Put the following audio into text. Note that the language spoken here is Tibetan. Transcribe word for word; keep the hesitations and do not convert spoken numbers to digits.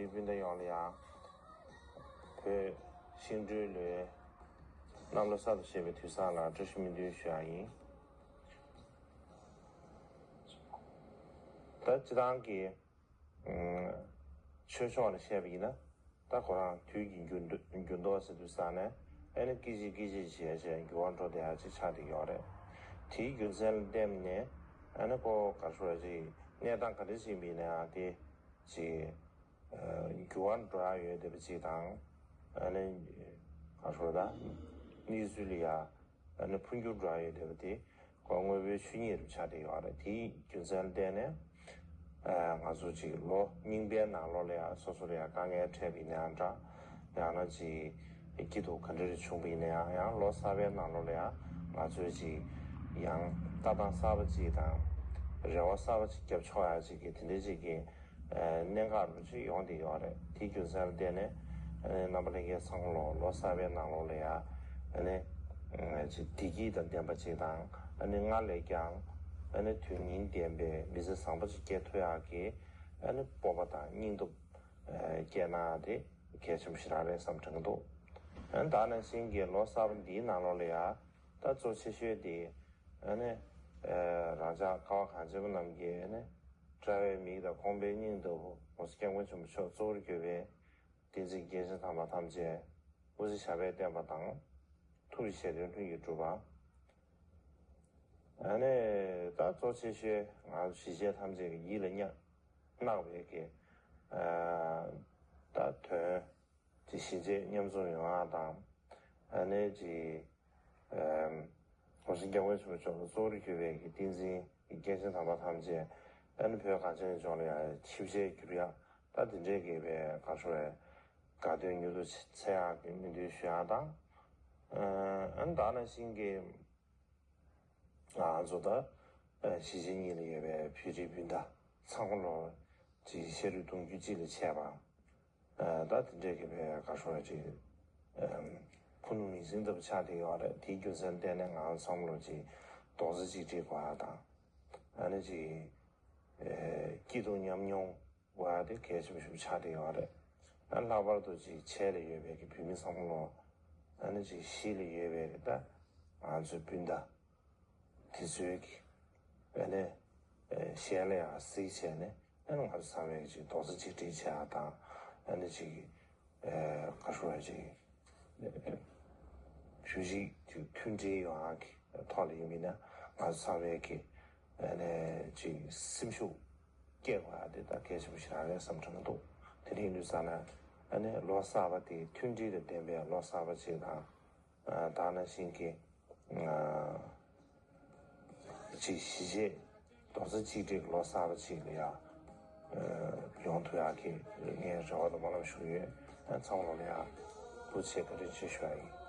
སྤུན་ཟླ་ཡོངས་ལ་ཡང་བོད་ཤིང་འབྲུག་ལོའི་གནམ་ལོ་གསར་དུ་བཞད་པའི་དུས་བཟང་ལ་བཀྲ་ཤིས་སྨོན་འདུན་ཞུ་ཡ་ཡིན། ད་སྤྱི་བཏང་གི་ཆོས་ཕྱོགས་ནས་བཤད་པ་ཡིན་ན། ད་ཁོ་རང་དུས་ཀྱི་འགྱུར་འགྱུར་ལྡོག་ཟེར་དུས་ཙང་ནས་ཨ་ནི་སྐད་ཅིག་སྐད་ཅིག་བྱས་བྱས་འགྱུར་བ་འགྲོ་བསྡད་ཡ་ཅིག་ཆགས་བསྡད་ཡོད་རེད། དེའི་རྒྱུ་མཚན་ལ་བརྟེན་ནས་ཨ་ནི་ཁོ་ག་རེ་ཟེར་ཅིག་གནས་སྟངས་ག་འདྲ་ཞིག་ཡིན་པ་ཡིན་ན་ཡང་དེ་ཅིག་འགྱུར་བ་འགྲོ་ཡ་ཡོད་བསྡད་པ་ཅིག་དང་། ཨ་ནི་ག་རེ་ཟེར་ད་གནས་ཚུལ་ལ་ཡ་ཨ་ནི་འཕོ་འགྱུར་འགྲོ་ཡ་ཡོད་བསྡད་པ་དེ། ཁོ་དངོས་པོའི་ཆོས་ཉིད་རུ་ཆགས་བསྡད་ཡོད་རེད། དེའི་རྒྱུ་མཚན་ལ་བརྟེན་ནས་ཨ་ང་ཚོ་ཅིག་ལོ་རྙིང་པའི་ནང་ལོགས་ལ་ཡང་སོ་སོ་ལ་ཡང་དཀའ་ངལ་འཕྲད་པ་ཡིན་ན་ཡང་འདྲ། ཡང་ན་ཅིག་སྐྱིད་སྡུག་ག་འདྲ་རེ་བྱུང་བ་ཡིན་ན་ཡང་ཡང་ལོ་གསར་པའི་ནང་ལོགས་ལ་ཡང་ང་ཚོས་ཅིག་ཡང་ལྟ་སྟངས་གསར་པ་ཅིག་དང་རེ་བ་གསར་པ་ཅིག་བརྒྱབ་ཆོག་ཡ་ཅིག་གི་དེ་འདྲའི་ཅིག་གི་གནད་འགག་རུ་ཅིག་ཡོང་བསྡད་ཡོད་རེད། དེའི་རྒྱུ་མཚན་ལ་བརྟེན་ནས་ཨ་ནི་རྣམ་པ་ལྷན་རྒྱས་ཚང་མ་ལོ་ལོ་གསར་པའི་ནང་ལོགས་ལ་ཡང་ཨ་ནི་ཅིག་བདེ་སྐྱིད་དང་ལྡན་པ་ཅིག་དང་ཨ་ནི་སྔར་ལས་ཀྱང་ཨ་ནི་དོན་སྙིང་ལྡན་པའི་མི་ཚེ་བཟང་པོ་ཅིག་སྐྱེལ་ཐུབ་ཡག་གི་ཨ་ནི་སྤོབས་པ་དང་སྙིང་སྟོབས་སྐྱེས་ན་དེ་གལ་ཆེན་པོ་ཞིག་རང་རེད་བསམ་དྲན་གྱི་འདུག་ཨ་ནི་ད་ནང་བཞིན་གྱི་ལོ་གསར་པ་འདིའི་ནང་ལོགས་ལ་ཡང་ད་གཙོ་ཆེ་ཤོས་དེ་ཨ་ནི་རང་ཅག་ཀ་བ་གངས་ཅན་པ་རྣམས་ཀྱི་ཨ་ནི་བཀྲ་བའི་མིག་དང་ཁོང་པའི་སྙིང་ལྟ་བུ་༸གོང་ས་༸སྐྱབས་མགོན་ཆེན་པོ་མཆོག་གཙོ་བོར་གྱུར་པའི་བསྟན་འཛིན་སྐྱེས་ཆེན་དམ་པ་ཐམས་ཅད་སྐུ་ཚེ་ཞབས་པད་བརྟན་པ་དང་། ཐུགས་ཀྱི་བཞེད་དོན་ལྷུན་གྱིས་གྲུབ་པ། ཨ་ནི་ད་གཙོ་ཆེ་ཤོས་ང་ཚོ་གཞིས་བྱེས་ཐམས་ཅད་ཀྱི་ཡིད་ལ་བརྣག་པའི་གི་ད་དོན་ཅིག་གཞིས་བྱེས་མཉམ་འཛོམས་ཡོང་ཡག་དང་། ཨ་ནི་ཅིག་༸གོང་ས་༸སྐྱབས་མགོན་ཆེན་པོ་མཆོག་ལ་གཙོ་བོར་གྱུར་པའི་གི་བསྟན་འཛིན་གྱི་སྐྱེས་ཆེན་དམ་པ་ཐམས་ཅད་ཨ་ནི་བོད་གངས་ཅན་ལྗོངས་ལ་ཡང་ཆིབས་ཞལ་བསྒྱུར་ཡག་ད་དེ་འདྲའི་གི་བའི་ག་རེ་ཟེར་དགའ་སྟོན་མྱུར་དུ་ཚེ་ཡག་གི་སྨོན་འདུན་ཞུ་ཡག་དང་། ཨ་ནི་ད་ནང་བཞིན་གྱི་ང་ཚོ་ད་གཞིས་བྱེས་གཉིས་ལ་ཡོད་པའི་བོད་རིགས་སྤུན་ཟླ་ཚང་མ་ལོ་ཅིག་ཤ་རུས་གདུང་རྒྱུད་གཅིག་ལ་ཆད་པ། ད་དེ་འདྲའི་གི་བའི་ག་རེ་ཟེར་ཅིག་ཕུ་ནུ་མིང་སྲིང་ལྟ་བུ་ཆགས་བསྡད་ཡོད་རེད། དེའི་རྒྱུ་མཚན་བརྟེན་ནས་ང་ཚང་མ་ལོ་ཅིག་རྡོག་རྩ་གཅིག་སྒྲིལ་དགོས་ཡག་དང་། ཨ་ནི་ཅིག་སྐྱིད་སྡུག་མཉམ་མྱོང་དགོས་ཡག་དེ་གལ་ཆེན་པོ་ཞིག་ཆགས་བསྡད་ཡོད་རེད། ཨ་ལྷག་པར་དུ་ཅིག་བྱེས་ལ་ཡོད་པའི་གི་བོད་མི་ཚང་མ་ལོ་ཨ་ནི་ཅིག་གཞིས་ལ་ཡོད་པའི་གི་ད་ང་ཚོའི་སྤུན་ཟླ་དེ་ཚོའི་གི་ཨ་ནི་གཞན་ལ་ཡང་གཟིགས་བྱས་ནས་ཨ་ནི་ང་ཚོ་ཚང་མས་ཅིག་རྡོག་རྩ་གཅིག་སྒྲིལ་བྱེད་ཡག་དང་། ཨ་ནི་ཅིག་ག་རེ་ཟེར་ཅིག་བོད་རིགས་ཅིག་མཐུན་སྒྲིལ་ཡོང་ཡག་གི་ཐོག་ལ་ཡིན་མིན་ན་ང་ཚོ་ཚང་མས་ཀྱི་ཨ་ནི་ཅིག་སེམས་ཤུགས་སྐྱེད་དགོས་ཡག་དེ་ད་གལ་ཆེན་པོ་ཞིག་རང་རེད་བསམ་དྲན་གྱི་འདུག་དེ་རིང་དུས་ཙ་ན་ཨ་ནི་ལོ་གསར་པ་དེ་མཐུན་སྒྲིལ་དང་ལྡན་པའི་ལོ་གསར་པ་ཅིག་དང་། ད་ནང་བཞིན་གྱི་ཅིག་གཞིས་བྱེས་རྡོག་རྩ་གཅིག་སྒྲིལ་ལོ་གསར་པ་ཅིག་ལ་ཡང་ཡོང་ཐུབ་ཡག་གི་ངས་རེ་བ་དང་སྨོན་ལམ་ཞུ་གི་ཡོད། ཚང་མ་ལ་ཡང་ཐུགས་རྗེ་ཆེ་བཀའ་དྲིན་ཆེ་ཞུ་ཡག་ཡིན།